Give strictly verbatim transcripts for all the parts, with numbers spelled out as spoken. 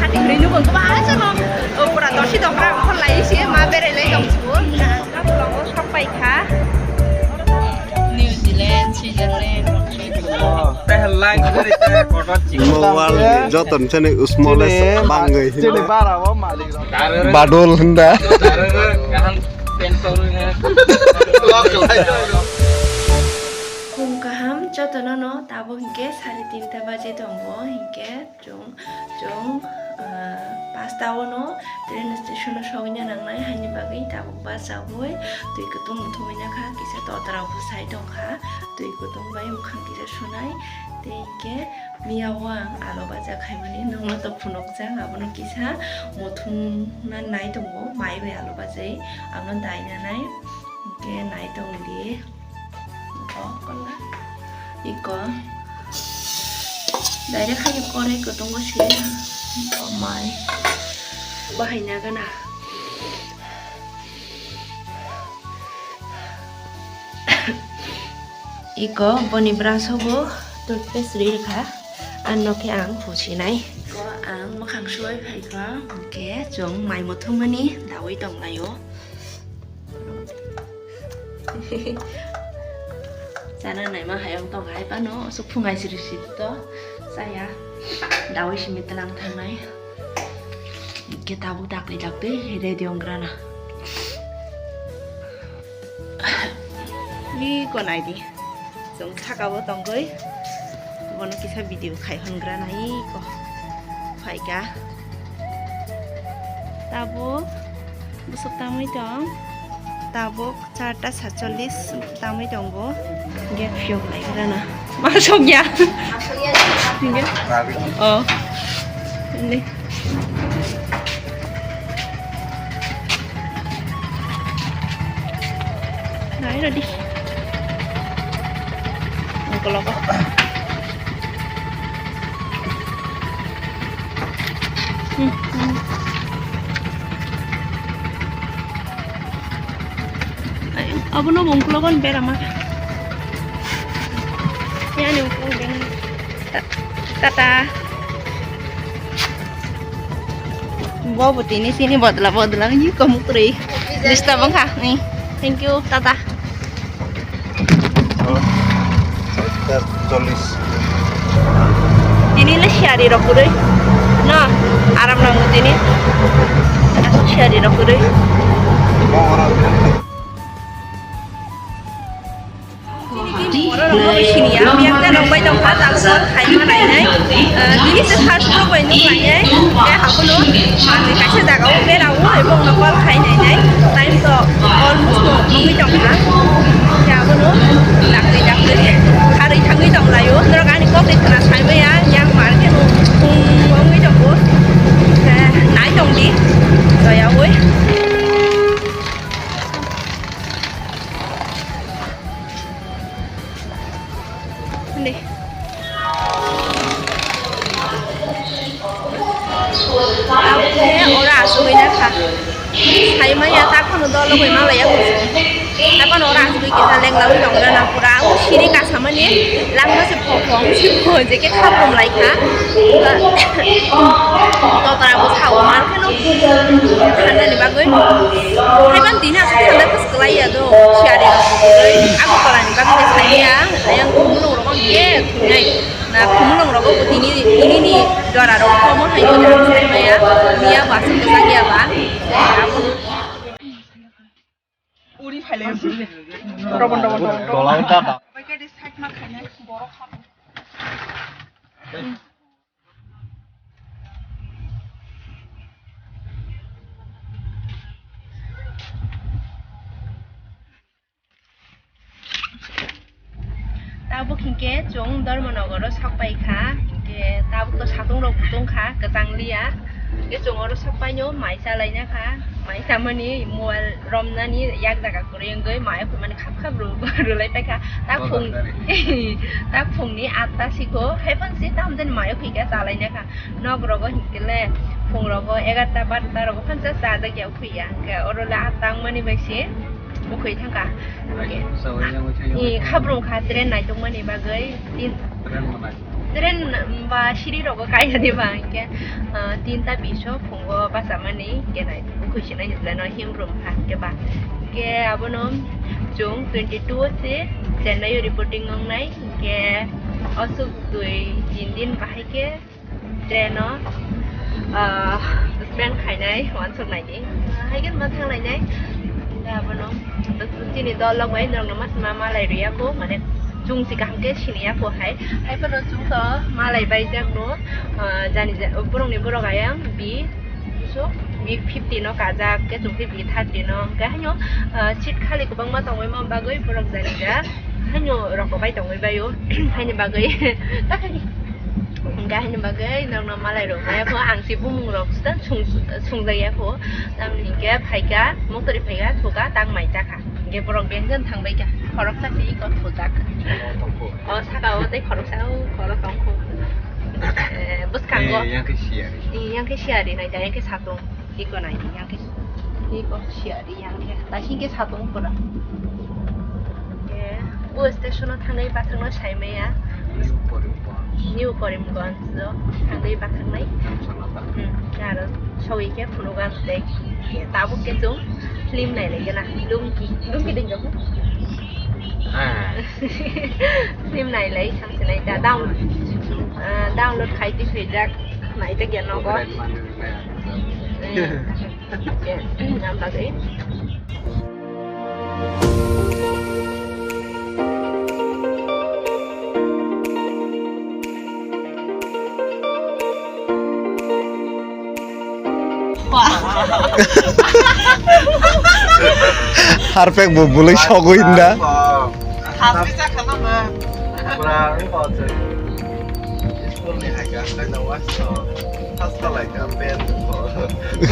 Hati hwnwi nukgo, kwbangma chwngno, o, pura dosi dophra okhor lai se ma berai lai tong sio. Tabuk tabuk sok pai kha. New Zealand, Switzerland. Mobile ni joto ni sani smallest bangwi. Badol hinda. Badol hinda. Phung kaham jotono no, tabuk hinkhe sari tinta baje tongo, hinkhe Chwng, chwng, ah, pasta o no train station o sogwi na nangnai, haini bagwi tabuk bachagwi twi kwtung muthungwi na kha, kisa totra bwsai tong kha, twi kwtung bai mwkhang kisa sunai, tei hinkhe miya o ang alo baja khaimani nokno to phunukjak, abono kisa muthungna nai tongo, mai bai alo bajai, abono dai nanai, hinkhe nai tong di. Iko, iko. Direct haino korai kwtwngo se. Oh my. Bahai nagana. Iko boni brush o bo toothpaste ri rwkha. Ano khe ang husinai. Iko ang mwkhang suwai phaikha. Hwnkhe chwng mai muthungmani dawi tonglaio. Chana naima hayung tong hai pano, aswk phungai siri siri to chaya. Dawi simi twnang thangnai. Hinkhe tabuk dakti dakti ready ong grana. Ni ko nai di. Chwng saka o tongwi bono kisa video khai hwn grana iko phaika. Tabuk bwswk tamwi tong, tabuk charta satchollis tamwi tongo. Hinkhe phiyok lai grana. Ma sokya. Hinkhe. Oh. Hindi. Nai rodi. Ang koloko. Hmm, hmm. Ay, abono bo ungkologo ni bera ma. Yani ungkologo bera. Ta-, tata. Bo bo tini sini bodla bodla ni komuk rei. Disturb wngkha. Ni. Thank you. Tata. Cholish. Tini le siyari rok kwrwi. No, aram nango tini. Siyari rok kwrwi. Borok rok bo sini ya, yang ta rok bai tong kha, tabuk call khai ma nai nai. Ah, tini se first rok bai nuk lai nai. Tei habuno, ah, kaisa jaga o bera o, ebong no call khai nai nai. Time to almost no nugwi tong kha. Tei abono dakti dakti kharwi thangwi tong lai o. Norok ani kok ni khna sai maya, yang mar khe no thung ongwi tongo. Tei nai tong di, doya oi. Hindi. Tabuk khe oro asugwi na kha. Sai maya ta kheno dol rok bai malaya hwnwi. Ta kheno oro asugwi kisa lenglawi tong jana pura. O siri kasamani langma se pho pho se pho je khe khaprom lai kha. Totra bo sao mar kheno thanda ni bagwi. Haiban tini aswk thanda khe swlai ya do. Siyari rok bo kwrwi. Agartala ni bagwi khe sai maya. Ayang khumulwng rok khe thungnai. Na khumulwng rogo bo tini, tini ni jora rogo komo hai no jang sai maya, miya ba aswk kwchang ya ba. Uri phaile. Robon, robon, robon, robon. Tola wngkha da. Bai khe de side ma khaina borok kha. Tabuk hinkhe chwng Dharmanagaro sakpai kha, hinkhe tabuk to satung rok bo tong kha, kwchang liya. Hinkhe chwng oro sakpai no mai chalaina kha, mai chamani mobile romnani yak jaga kwrwi wngwi mai phumani khap khap rw-, rwlai paikha. Tak phung, tak phungni atta sikho, haiphano se tamo jani mai phikha chalaina kha. Nok rogo hinkhe le phung rogo egarta barota rogo phansa chajakya phiya, hinkhe oro le atta wngmani bai se. Bukhwi thangkha. Ai, sawi yang wngkha, i, yang khabrum kha train naitokmani bagwi. Tin. Train bo nai. Train ba siri rogo kaina di ba, hingke, ah, tinta biso phungo bachamani, hingke nai, bukhoi sinai ni plan o himrum ha, hingke ba. Hingke abono chwng twenty two o se Chennai o reporting wngnai, hingke aswk dui tin din bahai khe train o, ah, plan khainai, uansuk naidi. Hai khe ma thang lainai. Abono chini dol rok bai norokno ma sima malai rwya kho, mane chwng si kaham khe siniya kho hai. Hai phano chwng to malai bai jak no, ah, jani ja, borok ni borok ayang bi, so bi fifty no kajak, khe chwng khe bi thirty no, hingke haino, ah, seat khali kwbangma tongwi ma bagwi borok jani ja haino rok bai tongwi bai o, haini bagwi ta khai. Hingke haini bagwi norokno malai rok maya kho, ang se bumung rok sita sung-, sungjakya kho. Tamni hingke phaika, moktori phaika, thuka, tang mai ta kha. Hingke borok beng jan thang bai kha. Khoroksa se iko thujak. O saka o tei khoroksa o khorok tong kho. Eh, bwskango. Eh, yang khe siyari. Eh, yang khe siyari nai ta, yang khe satung. Iko nai, yang khe, iko siyari, yang khe, ta hingke satung pura. Ke, bo station o thangnai bathang no sai maya. New Karimganj. New Karimganj o thangnai bathang nai. Dharmshala ta. Hmm, aro sawi khe phunukgo ang tei. Ke, tabuk khe chwng film nai lai gana. Lungi, lungi ding jamu. Ah. Film nai lai, thang se nai da. Down-, ah, download khai twi phai jak. Nai jak ya nogo. Copyright manwi nai. Eh, eh, ang bagwi. Harpek bo bwlwi sogwi hinda. Harpek jak khana ma. Pura wng kha o chwng. School ni hai ka, kai na wa so. Hasta lai ka, pen ko.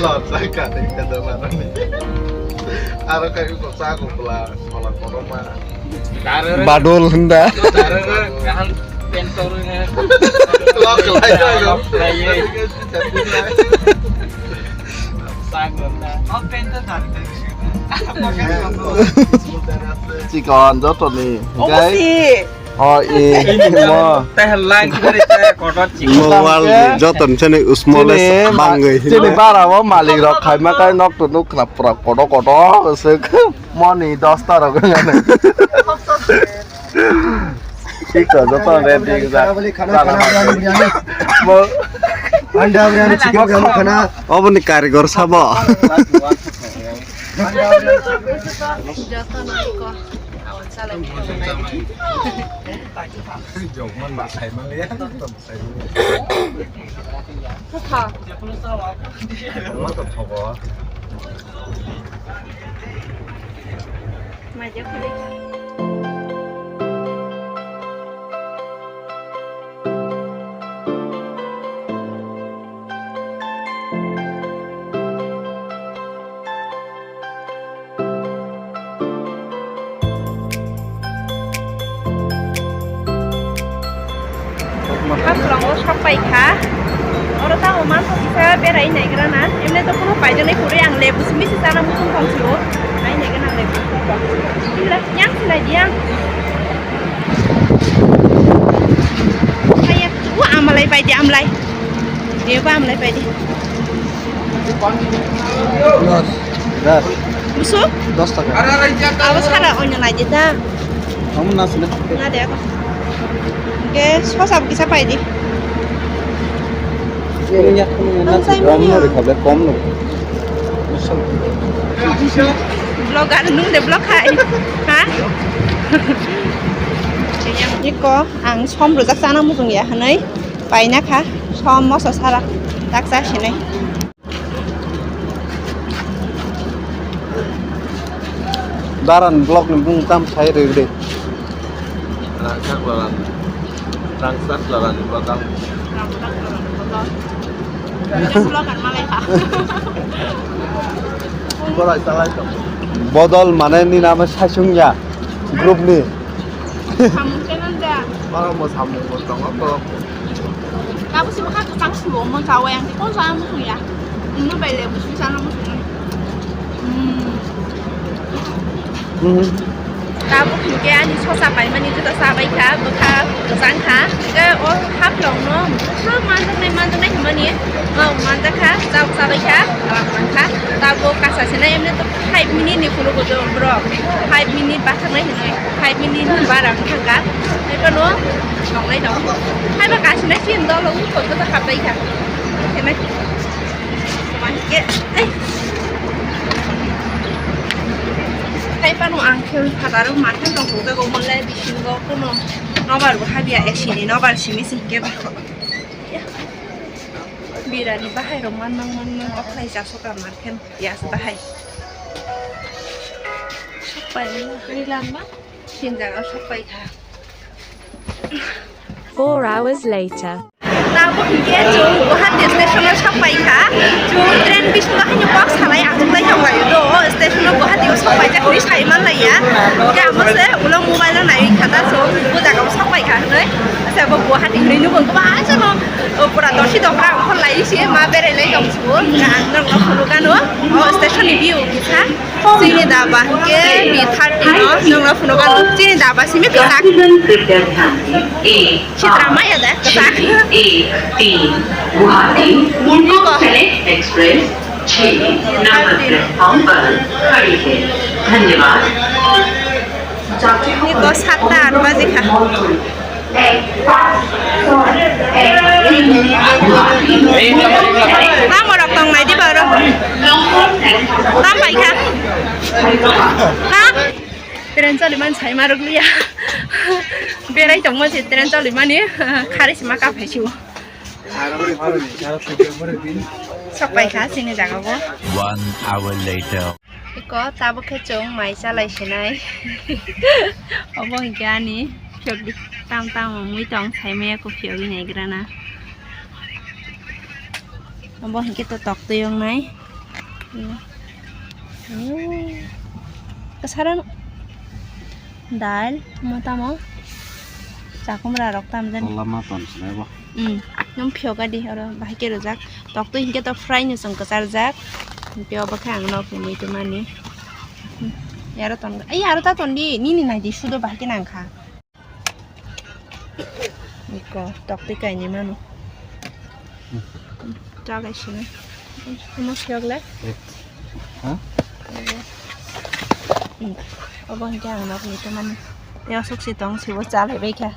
Lo sa ka, ni ka da ma ni. Aro kai ko sa ko bla, kola ko ma. Badol hinda. Lo ko lai ka. Chikon joto ni. Obo si. O, i, mo. Teh lang kari teh kotor chikon. Mo wal ni joto ni sini usmole bangwi. Chini bara o malik rok khaima kai nok tu nuk khna pura kotor kotor se moni dosta rok ngane. Chikon joto ready jak. Khana biryani, biryani. Mo. Anda biryani, chicken biryani khana. Obo ni karigor sabo. Joto no iko. Awan salai. Jokman ba khai man le ya. Kutha. Mo to thogo. Maja khule. Haflong o sok pai kha. Oro tamo mansa kisa berai naigra na. Emne to kunu paijak nai kwrwi, ang lebu simi se chana muchung tong sio. Nai naigra na lebu. Yang sinai di yang. Kaya tu amalai pai di amlai. Dia ba amlai pai di. Dos. Dos. Busuk? Dos taka. Abo sara onyo nai di ta. Kamu nasi na? Na de ako. Ke sosa kisa pai di. Ini ya, ini nasi. Kom no, kom no. Vlog ano nung de vlog hai. Ha? Iko ang som rojak chana muchung ya hanai. Paina kha som moso sara tak cha sinai. Daran block ni bung tam sai rw de. Rangchak laran, rangchak laran ni bodol. Bodol mane ni name saichung ya group ni. Samung channel da. Borok bo samung bo tongo, borok bo. Tabuk si bwkha kwchang si bo mon chawi ang, kon sa ang muchung ya. Nungno bai le busu sana muchung. Hmm. Hmm. Tabuk hinkhe ani sosa paimani juda chabai kha, bwkha kwchang kha. Hinkhe o haplong no bwswk manjaknai, manjaknai hwnmani, o manjak kha, chao chabai kha, tabuk man kha. Tabuk kasa se nai, emne to five minute ni phuru bo borok, five minute bathaknai hinwi, five minute ni bara wng thang kha. Haiphano tongnai tongo. Haiba kasinai sin dolo, ui, koto to hapbai kha. Khenai. Toma hinkhe, ai. Hai phano ang khe phataro mathan tong thok jago, mole bisingo kuno nobar bo habya, A C ni nobar simi simi khe ba. Birani bahai rok man mang man mang oklai jasok amar khe yas bahai. Sokpai ma, hai lam ma. Sinjaga sokpai kha. Four hours later. Tabuk hinkhe chwng Guwahati station o sokpai kha. Chwng train bisingo haino kok salai achuk lai tong lai do. O station o Guwahati o sokpai jak hinwi sai man lai ya. Hinkhe amo se ulo mobile o naiwi kha ta chwng bo jaga o sokpai kha hinwi. Asa bo Guwahati hinwi nugo, goba asano, o, pura dorsi dopra ongkhor lai se ma berai lai tong su. Ang nokno phunukgano o station ni view kisa. Chini daba hinkhe B thirty no, chwngno phunukgano chini daba simi kwchak. Sitra maya da kwchak. Guwahati Murkong Select Express छह number platform पर खड़ी है। धन्यवाद। Iko satta aat baje kha. Tamo rok tong nai di ba oro. Tam bai kha. Ha? Train choli man sai ma rok liya. Berai tong ma se train choli mani. Khari se ma ka phai sibo. Sok pai kha chini jaga bo. One hour later. Iko tabuk khe chwng mai chalai sinai. Obo hinkhe ani phiyok di tam tam wngwi tong, saimaya khe phiyogwi naigrana. Obo hinkhe to tok twi wngnai. Kwsaro dal, omo tamo chakumra rok tamjani. Tola ma ton sinai bo. Hmm, nung phiyok adi oro bahai khe rwjak. Tok twi hinkhe to fry no chwng kwcharjak. Hinkhe obo khe ang nok ni muitu mani. Hmm, yaro ton, ai yaro ta ton di, nini nai di sudo bahai khe nang kha. Iko tok twi kainwi mano. Hmm, chalai sini. Omo phiyok le. Ha? Hmm, obo hinkhe ang nok muitu mani. Tei aswk se tong, sibo chalai bai kha.